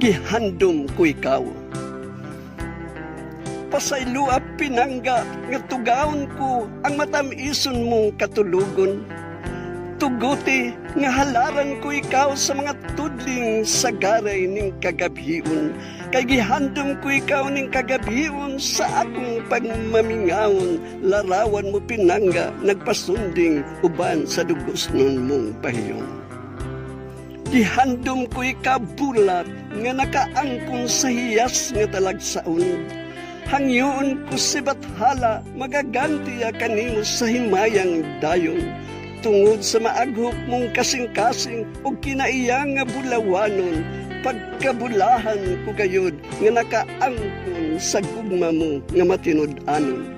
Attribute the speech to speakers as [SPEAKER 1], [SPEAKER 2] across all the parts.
[SPEAKER 1] Gihandom ko ikaw. Pasaylua, pinangga, nga tugawon ko ang matamison mong katulugon. Tuguti nga halaran ko ikaw sa mga tudling sa garay ning kagabhion. Kay gihandom ko ikaw ning kagabhion sa akong pagmamingawon. Larawan mo, pinangga, nagpasunding uban sa dugos nun mong pahiyon. Gihandom ko ikaw, bulat nga nakaangkon sa hiyas nga talagsaon. Hangyoon ko si Bathala magagantiya kanimo sa himayang dayon. Tungod sa maaghop mong kasing-kasing o kinaiya nga bulawanon, pagkabulahan ko gayud nga nakaangkon sa gugma mo nga matinud-anon.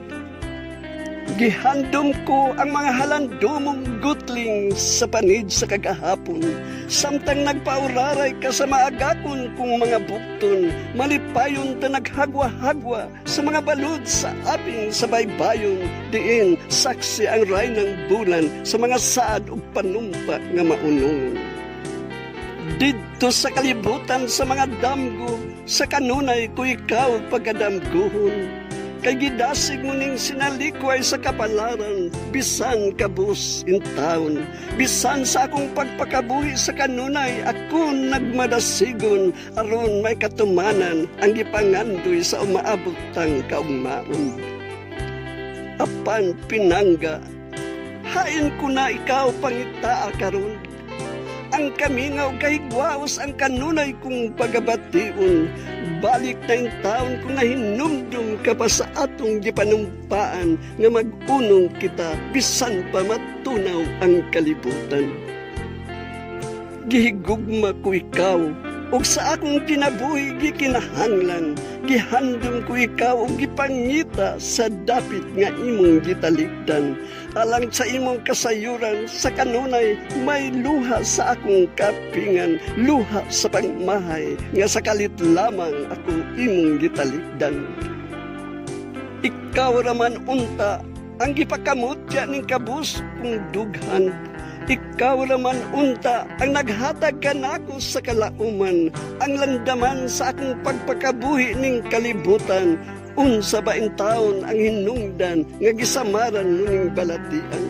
[SPEAKER 1] Gihandom ko ang mga halandomong gutling sa panid sa kagahapon. Samtang nagpauraray ka sa maagakon kong mga bukton, malipayon ta naghagwa-hagwa sa mga balud sa aping sa baybayon, diin saksi ang ray ng bulan sa mga saad ug panumpa nga maunongon. Didto sa kalibutan sa mga damgo, sa kanunay ko ikaw pagkadamguhon. Kay gidasig mo ning sinalikway sa kapalaran, bisan kabus in town. Bisan sa akong pagpakabuhi sa kanunay, ako nagmadasigon, aron may katumanan ang gipangandoy sa umaabot tang kaugmaon. Apan pinangga, hain ko na ikaw pangitaa karon. Ang kamingaw kahigwaos ang kanunay kong pagabation. Balik na yung taon kung nahinumdum ka pa sa atong gipanumpaan nga mag-unong kita bisan pa matunaw ang kalibutan. Gihigugma ko ikaw ug sa akong kinabuhi gikinahanglan. Gihandom ko ikaw ug gipangita sa dapit nga imong gitalikdan. Alang sa imong kasayuran sa kanunay may luha sa akong kapingan, luha sa pagmahay nga sa kalit lamang ako imong gitalikdan. Ikaw raman unta ang gipakamutya ning kabus kong dughan. Ikaw raman unta ang naghatag kanako sa kalauman, ang landaman sa akong pagpakabuhi ning kalibutan. Unsa ba in taon ang hinungdan nga gisamaran mo ning balatian?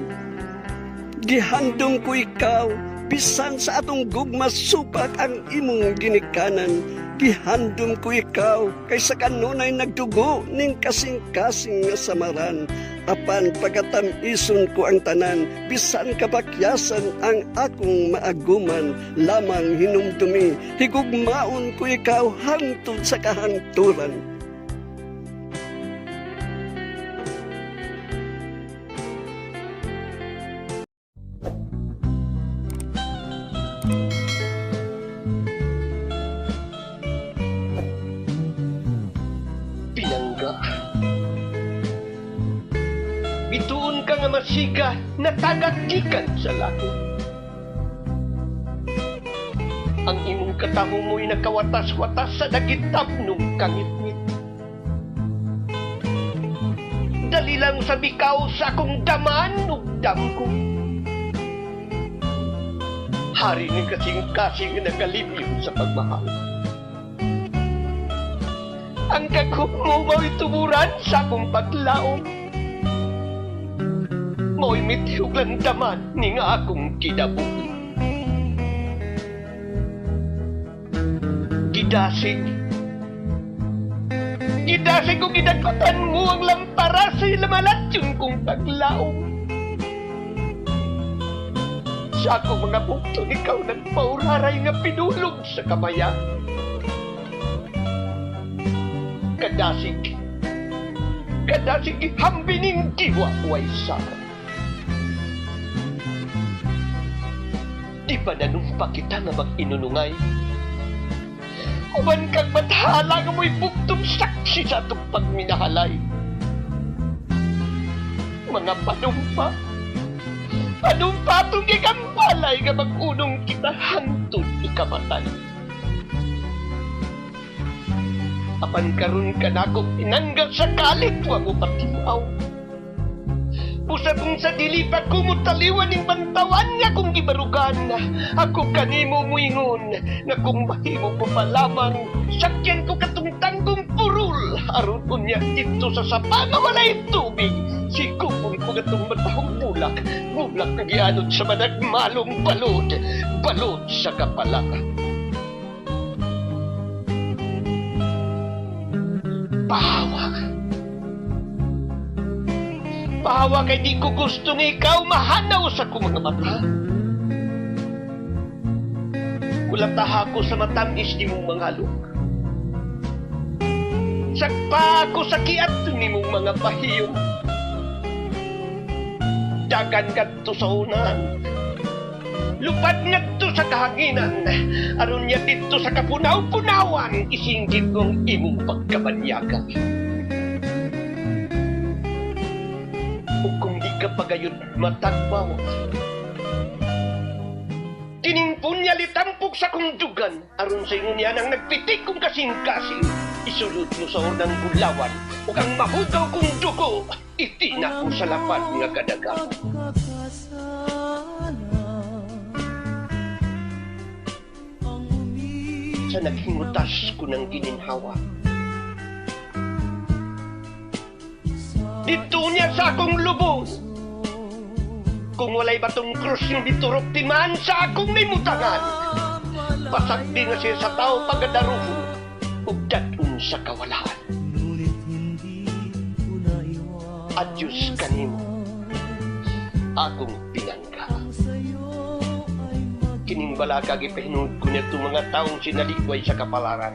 [SPEAKER 1] Gihandom ko ikaw, bisan sa atong gugma supak ang imong ginikanan. Gihandom ko ikaw, kay sa kanunay nagdugo ning kasing-kasing nga samaran. Apan pagatamison ko ang tanan, bisan kapakyasan ang akong maaguman, lamang hinumdumi, higugmaon ko ikaw hangtod sa kahangturan.
[SPEAKER 2] Pinangga. Bituon ka nga masiga, natagak gikan sa langit. Ang imong katamo mo'y nakawatas-watas sa dagitapnong kangitngit. Dali lang sa bikaw sa akong daman ug damgo. Hari ni kasing-kasing nga nagalibyo sa pagmahal. Ang kaghop mo mao'y tuburan sa akong paglaom. Mao'y mithog landaman ni nga akong kinabuhi. Gidasig. Gidasig kong gidagkutan mo ang lampara sa ilamalatyon kong paglaom. Sa akong mga bukton, ikaw nagpauraray nga pinulog sa kamaya. Kadasig. Kadasig hambining diwa way sara. Di pa nanumpa kita nga mag-inunungay. Uban kang bathala nga mo'y bugtong saksi sa atong pagminahalay. Mga panumpa. Panumpa atong gikambalay nga mag-unong kita hangtod ikamatay. Apan karon ka nako pinangga sa kalit wa mo patilaw. Usa kung sa dili pa ko mutaliwan ning bantawan nga kung gibarugan, ako kanimo muingon nga kung mahimo ko pa lamang, sakyan ko katong tanggong purul aron unya didto sa sapa nga walay tubig, sikupon ko katong matahong bulak, bulak nga gianod sa managmalong balod, balod sa kapalaka. Pahawa. Pahawa kay di ko gusto nga ikaw mahanaw sa akong mga mata. Kulataha ko sa matamis ni mong mga luk. Sagpa ako sa kiat ni mong mga pahiyom. Dagan ngadto sa unan. Lupad ngadto sa kahanginan. Aron niya didto sa kapunaw-punawan, isinggit kong imong pagkabanyaga. O kung di ka pagayod matagbaw, kining punyal itampok sa kong dugan, aron sa ingon niya nang nagpitik kong kasing-kasing, isulod mo sa unang bulawan, ug ang mahugaw kong dugo, itina ko sa lapad nga kadagan. Sa naghingutas ko ng gininhawa, dito niya sa akong lubong. Kung walay batong krus yung biturok timan sa akong limutangan, pasagdi nga siya sa tao pagadaruhon ug dadun sa kawalaan. Adyos kanimo, akong pinangga. Kining balaka gipahinuod ko niya itong mga taong sinalikway sa kapalaran,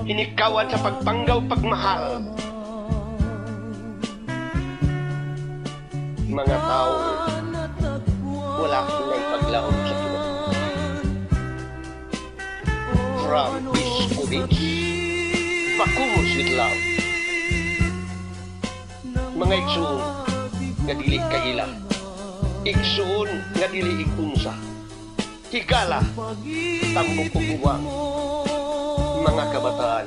[SPEAKER 2] hinikawan sa pagpanggaw pagmahal. Mga tao, wala na'y paglaom sa kinabuhi. From Isko Beach, Bakumos with love. Mga igsuon nga dili kaila, igsuon nga dili igunsa, higala, tambok ug uwang, mga kabataan,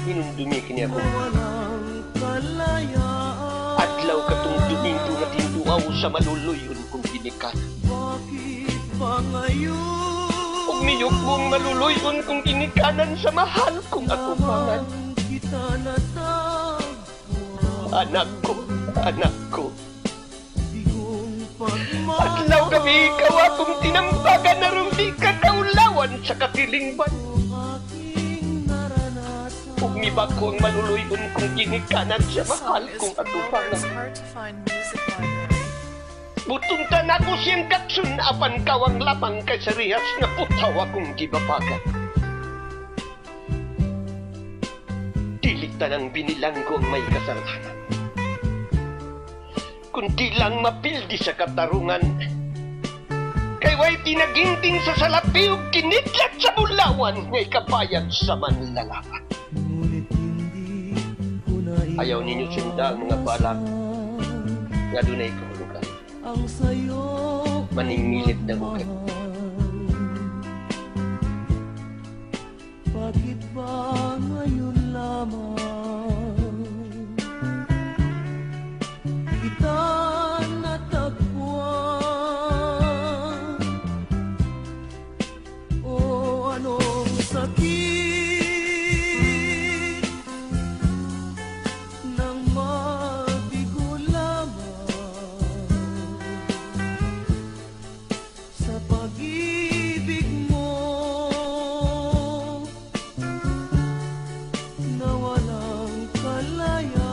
[SPEAKER 2] hinumdumi kini ako. Adlaw katong Domingo nga tinduaw sa maluluyon kong ginikanan. Ug miyok mong maluluyon kong ginikanan sa mahal kong atubangan. Anak ko, anak ko. Adlaw gabi ikaw akong tinambagan aron di ka kaulawan sa katilingban. Ug mibag-o ang maluluyon kong ginikanan sa mahal kong atubangan. Butong tanako siyang katsun apan kawang lamang kay sa rihas nga putaw akong gibabagan. Dili tanang binilanggo ang may kasalanan, kundi lang mapildi sa katarungan. Kay way tinaginting sa salapi ug kinidlat sa bulawan nga ikabayad sa manlalaban. Ayaw ninyo sinda ang mga balak nga dunay kahulugan. Maningmilit na bukid.
[SPEAKER 3] Bakit ba ngayon lamang kita natagpuan? O anong sakit ng mabigo lamang sa pag-ibig mo na walang kalayaan?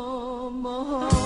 [SPEAKER 3] Pagmamahal.